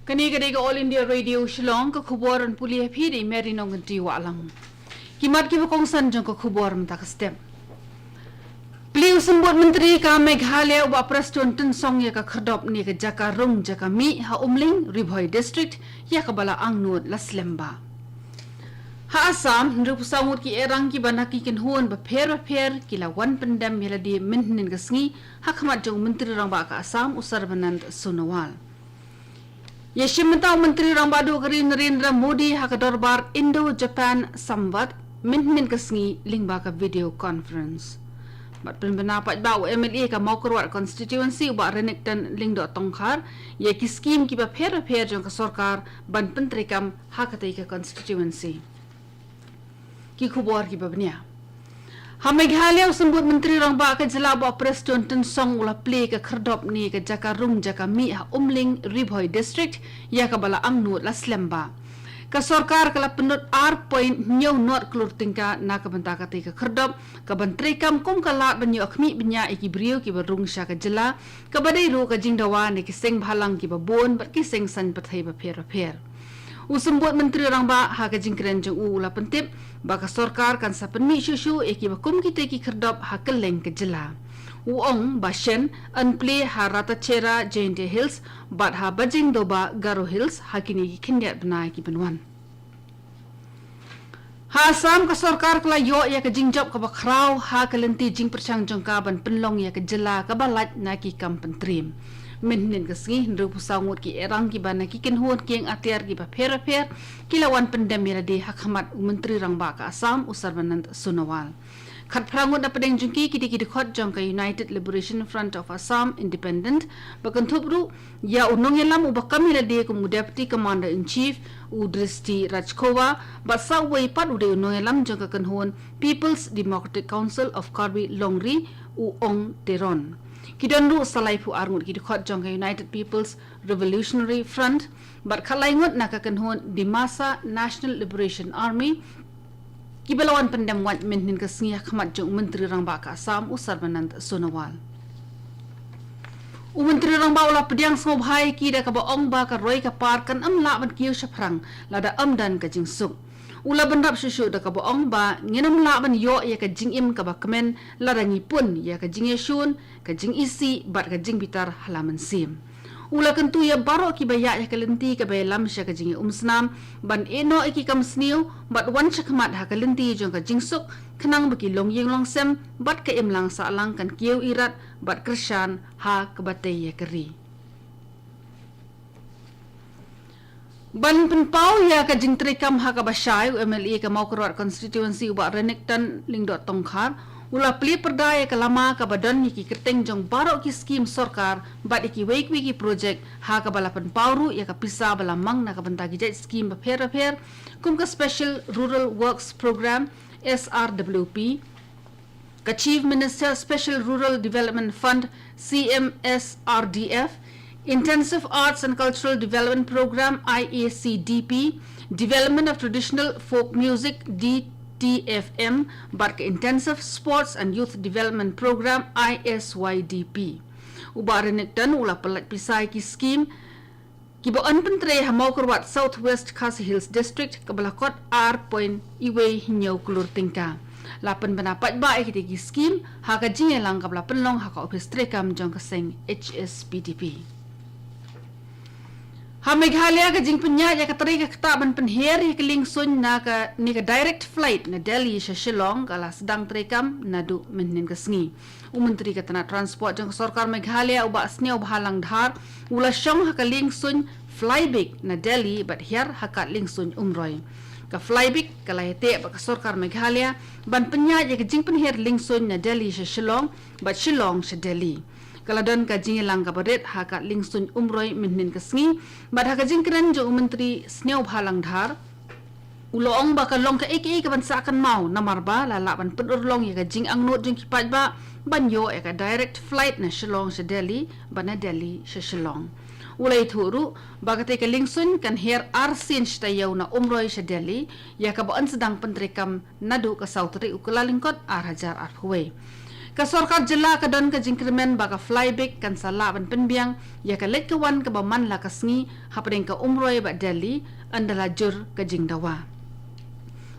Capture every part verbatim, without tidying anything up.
Kane ka dei ka All India Radio Shillong, ka khubor ban pule ïa phi da i Mary Nongkynrih Wahlang. Ki mat kiba kongsan jong ka khubor mynta ka step. Plie u Symbud Myntri ka Meghalaya u Bah Prestone Tynsong ïa ka khyrdop ne ka jaka rung jaka mih ha Umling, Ri Bhoi District, ïa kaba la angnud la slem bha. Ha Assam, hynriewphew saw ngut ki ehrang kiba na ki kynhun bapher bapher ki la wan pyndem ïa lade mynhynnin ka sngi ha khmat jong u Myntri Rangbah ka Assam u Sarbanand Sonowal. Ïashim bynta u Myntri Rangbah Duh ka ri u Narendra Modi ha ka dorbar Indo-Japan Samvad mynhynnin ka sngi lyngba ka video conference. Bad pynbna paidbah u MLA ka Mawkyrwat constituency u Bah Renikton Lyngdoh Tongkhar ïa ki skim kiba pher bapher jong ka sorkar ban pyntreikam ha katei ka constituency. Ki khubor kiba bniah. Ha Meghalaya, u Symbud Myntri Rangbah ka jylla u Bah Prestone Tynsong u la plie ka khyrdop ne ka jaka rung jaka mih ha Umling, Ri Bhoi District, ïa kaba la angnud la slem bha. Ka sorkar ka la pynlut ar point hynñiew nod klur tyngka na ka bynta katei ka khyrdop kaban treikam kum ka lad ban ïoh khmih bniah ïa ki briew kiba rung sha ka jylla, kaba dei ruh ka jingdawa na ki seng bhalang kiba bun bad ki seng saiñ pyrthei bapher bapher. U Symbud Myntri Rangbah ha ka jingkren jong u u la pyntip ba ka sorkar kan sa pynmih shuh shuh ïa kiba kum kitei ki khyrdop ha kylleng ka jylla. U ong ba shen yn plie ha Ratacherra, Jaintia Hills, bad ha Bajengdoba, Garo Hills, ha kine ki khyndiat bnai kiban wan. Ha Assam, ka sorkar ka la ïoh ïa ka jingjop kaba khraw ha ka lynti jingpyrshang jong ka ban pynlong ïa ka jylla kaba lait na ki kam pyntriem. Mynhynnin ka sngi, hynriewphew saw ngut ki ehrang kiba na ki kynhun kieng atiar kiba pher bapher ki la wan pyndem ïa lade ha khmat u Myntri Rangbah ka Assam u Sarbanand Sonowal. Khatphra ngut na pdeng jong ki ki dei ki dkhot jong ka United Liberation Front of Assam Independent, ba kynthup ruh ïa u nongïalam uba kam ïa lade kum u Deputy Commander in Chief, u Dristi Rajkhowa, bad sa uwei pat u dei u nongïalam jong ka kynhun People's Democratic Council of Karbi Longri, u Ong Teron. Ki don ruh sa laiphew ar ngut ki dkhot jong ka United People's Revolutionary Front, bad khatlai ngut na ka kynhun Dimasa National Liberation Army, kiba la wan pyndem wait mynhynnin ka sngi ha khmat jong u Myntri Rangbah ka Assam u Sarbanand Sonowal. U Myntri Rangbah u la pdiang sngewbha ïa ki da kaba ong ba ka roi ka par kan ym lah ban kiew shaphrang lada ym don ka jingsuk. U la bynrap shuh shuh da kaba ong ba ngin ym lah ban ïoh ïa ka jingim kaba kmen lada ngi pun ïa ka jingïashun, ka jingisih bad ka jingbitar ha la mynsiem. U la kyntu ïa baroh kiba ïaid ha ka lynti kaba ïalam sha ka jingïaumsnam ban ïehnoh ïa ki kam sniew bad wan shakhmat ha ka lynti jong ka jingsuk, khnang ba ki longïing longsem bad ka imlang sahlang kan kiew irat bad kyrshan ha kaba tei ïa ka ri. Ban pynpaw ïa ka jingtreikam ha kaba shai, u MLA ka Mawkyrwat constituency u Bah Renikton Lyngdoh Tongkhar u la plie pyrda ïa ka lama kaba don ïa ki kyrteng jong baroh ki skim sorkar bad ïa kiwei kiwei ki projek, ha kaba la pynpaw ruh ïa ka pisa ba la mang na ka bynta ki jait skim bapher bapher, kum ka Special Rural Works Program, S R W P, ka Chief Minister Special Rural Development Fund, C M S R D F, Intensive Arts and Cultural Development Program, I A C D P, Development of Traditional Folk Music, D T F M, bad ka Intensive Sports and Youth Development Program, I S Y D P. U Bah Renikton u la pyllait pisa ïa ki skim kiba yn pyntrei ha Mawkyrwat, South West Khasi Hills District, kaba la kot ar point iwei hynñiew klur tyngka. La pynbna paidbah ïa kitei ki skim ha ka jingïalang kaba la pynlong ha ka ophis treikam jong ka seng H S P D P. Ha Meghalaya, ka jingpynïaid ïa ka trei ka ktah ban pynher ïa ka liengsuiñ na ka, ne ka direct flight na Delhi sha Shillong ka la sdang treikam naduh mynhynnin ka sngi. U Myntri ka tnat transport jong ka sorkar Meghalaya u Bah Sniawbhalang Dhar u la shong ha ka liengsuiñ Flybe na Delhi bad hiar ha ka liengsuiñ Umroi. Ka Flybe ka la ïateh bad ka sorkar Meghalaya ban pynïaid ïa ka jingpynher liengsuiñ na Delhi sha Shillong bad Shillong sha Delhi. Ka la don ka jingïalang kaba rit ha ka liengsuiñ Umroi mynhynnin ka sngi, bad ha ka jingkren jong u Myntri Sniawbhalang Dhar, u la ong ba ka long kaei kaei kaban sah kynmaw namar ba la lah ban pynurlong ïa ka jingangnud jong ki paidbah ban ïoh ïa ka direct flight na Shillong sha Delhi bad na Delhi sha Shillong. U la ïathuh ruh ba katei ka liengsuiñ kan her arsien shi taïew na Umroi sha Delhi, ïa kaba yn sdang pyntreikam naduh ka saw tarik u Kyllalyngkot ar hajar arphew wei. Ka sorkar jylla ka don ka jingkyrmen ba ka Flybe kan sa lah ban pynbiang ïa ka leit ka wan kaba man la ka sngi hapdeng ka Umroi bad Delhi, ynda la jur ka jingdawa.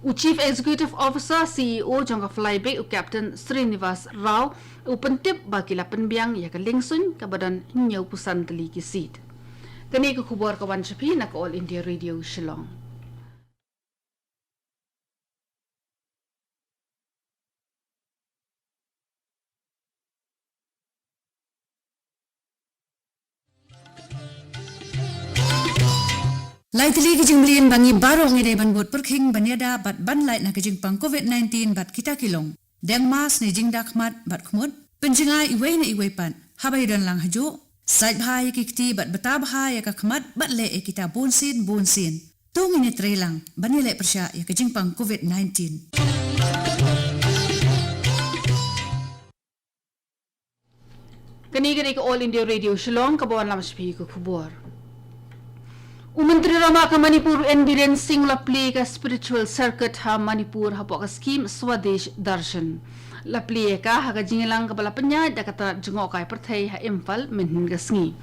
U Chief Executive Officer, C E O, jong ka Flybe, u Captain Srinivas Rao, u pyntip ba ki la pynbiang ïa ka liengsuiñ kaba don hynñiewphew san tylli ki seat. Kane ka khubor ka wan sha phi na ka All India Radio Shillong. Lai tylli ki jingmlien ba ngi baroh ngi dei ban bud pyrkhing ban ïada bad ban lait na ka jingpang covid nineteen bad kita ki long: deng mask ne jingda khmat bad khmut, pynjngai iwei na iwei pat haba ïadon lang hajuh, sait bha ïa ki kti bad bta bha ïa ka khmat bad leh ïa kita bunsien bunsien. To ngin ïatrei lang ban ïaleh pyrshah ïa ka jingpang covid nineteen. Kane ka dei ka All India Radio Shillong, kaba wanlam sha phi ka khubor. U Myntri Rangbah ka Manipur, N Biren Singh, u la plie ka spiritual circuit ha Manipur hapoh ka skhim Swadesh Darshan. La plie ïa ka ha ka jingïalang kaba la pynïaid da ka tnat jngohkai pyrthei ha Imphal mynhynnin ka sngi.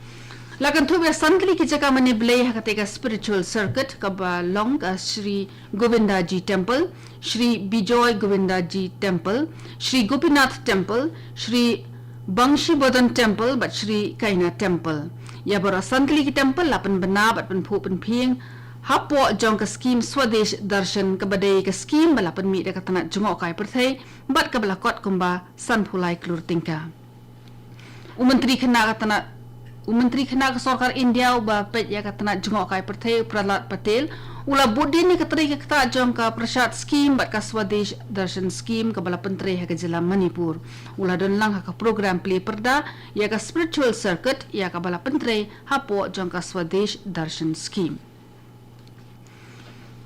La kynthup ïa san tylli ki jaka mane blei ha katei ka spiritual circuit, kaba long ka Shri Govindaji Temple, Shri Bijoy Govindaji Temple, Shri Gopinath Temple, Shri Bangshibodhan Temple bad Shri Kaina Temple. Ïa baroh san tylli ki temple la pynbna bad pynphuh pynphieng hapoh jong ka skhim Swadesh Darshan, kaba dei ka skhim ba la pynmih da ka tnat jngohkai pyrthei bad kaba la kot kumba sanphew lai klur tyngka. U Myntri Khynnah ka tnat, u Myntri Khynnah ka Sorkar India uba peit ïa ka tnat jngohkai pyrthei, u Prahlad Patel, u la bud dien ïa ka trei ka ktah jong ka Prasad Scheme bad ka Swadesh Darshan Scheme kaba la pyntrei ha ka jylla Manipur. U la don lang ha ka program plie pyrda ïa ka spiritual circuit ïa kaba la pyntrei hapoh jong ka Swadesh Darshan Scheme.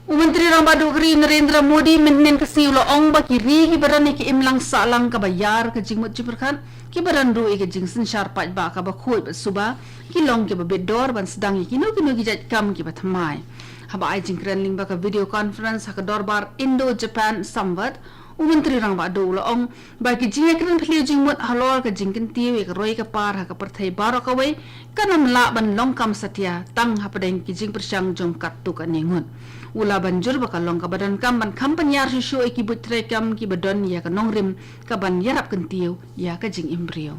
U Myntri Rangbah Duh ka ri, Narendra Modi, mynhynnin ka sngi u la ong ba ki ri kiba don ïa ka imlang sahlang kaba ïar ka jingmut jingpyrkhat, kiba don ruh ïa ka jingsynshar paidbah kaba khuid bad suba, ki long kiba bit dor ban sdang ïa kino kino ki jait kam kiba thymmai. Haba ai jingkren lyngba ka video conference ha ka dorbar Indo-Japan Samvad, u Myntri Rangbah Duh u la ong ba ki jingïakren phylliew jingmut halor ka jingkyntiew ïa ka roi ka par ha ka pyrthei baroh kawei kan ym lah ban long kam satia tang hapdeng ki jingpyrshang jong katto katne ngut. U la ban jur ba ka long kaba donkam ban kham pynïar shuh shuh ïa ki buit treikam kiba don ïa ka nongrim ka ban ïarap kyntiew ïa ka jingim briew.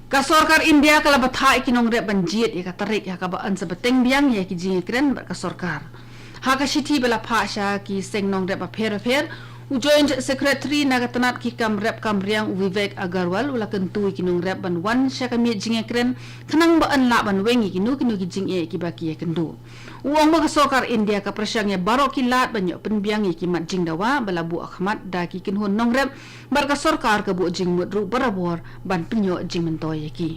Ka Sorkar India ka la bthah ïa ki nongrep ban jied ïa ka tarik ha kaba yn sa bteng biang ïa ki jingïakren bad ka sorkar. Ha ka shithi ba la phah sha ki seng nongrep bapher bapher, u Joint Secretary na ka tnat ki kam rep kam riang, u Vivek Agarwal, u la kyntu ïa ki nongrep ban wan sha ka miej jingïakren khnang ba yn lah ban weng ïa kino kino ki jingeh kiba ki ïakynduh. U ong ba ka Sorkar India ka pyrshang ïa baroh ki lad ban ïoh pynbiang ïa ki mat jingdawa ba la buh ha khmat da ki kynhun nongrep, bad ka sorkar ka buh jingmut ruh barabor ban pynïoh jingmyntoi ïa ki.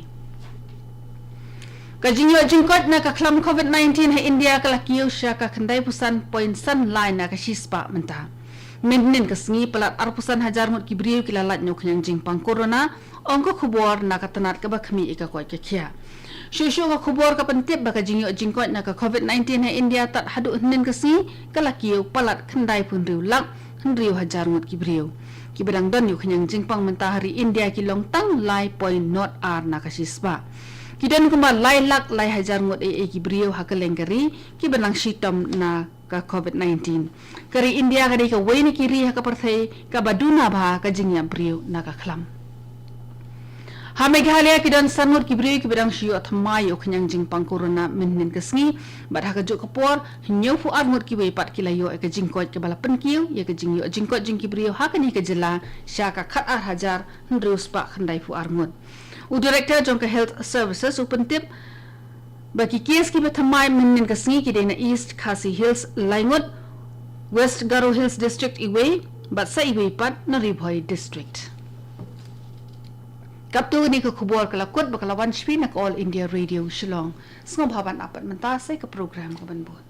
Ka jingïoh jingkoit na ka khlam covid nineteen ha India ka la kiew sha ka khyndaiphew san point san lai na ka shispah mynta. Mynhynnin ka sngi, palat arphew san hajar ngut ki briew ki la lait na u khñiang jingpang corona, ong ka khubor na ka tnat kaba khmih ïa ka koit ka khiah. Shuh shuh ka khubor ka pyntip ba ka jingïoh jingkoit na ka covid nineteen ha India tad haduh hynnin ka sngi ka la kiew palat khyndaiphew hynriew lak hynriew hajar ngut ki briew. Kiba dang don ïa u khñiang jingpang mynta ha ri India ki long tang lai point nod ar na ka shispah. Ki don kumba lai lak lai hajar ngut ei ei ki briew ha kylleng ka ri kiba dang shitom na ka covid nineteen. Ka ri India ka dei kawei na ki ri ha ka pyrthei kaba duna bha ka jingïap briew na ka khlam. Ha Meghalaya ki don san ngut ki briew kiba dang shu ïoh thymmai ïa u khñiang jingpang corona mynhynnin ka sngi, bad ha kajuh ka por hynñiewphew ar ngut kiwei pat ki la ïoh ïa ka jingkoit kaba la pynkiew ïa ka jingïoh jingkoit jong ki briew ha kane ka jylla sha ka khatar hajar hynriew spah khyndaiphew ar ngut. U Director jong ka Health Services u pyntip ba ki case kiba thymmai mynhynnin ka sngi ki dei na East Khasi Hills lai ngut, West Garo Hills District iwei, bad sa iwei pat na Ri Bhoi District. Katto katne ka khubor ka la kut bad ka la wan sha phi na ka All India Radio Shillong. Sngewbha ban ap pat mynta sa ïa ka program kaban bud.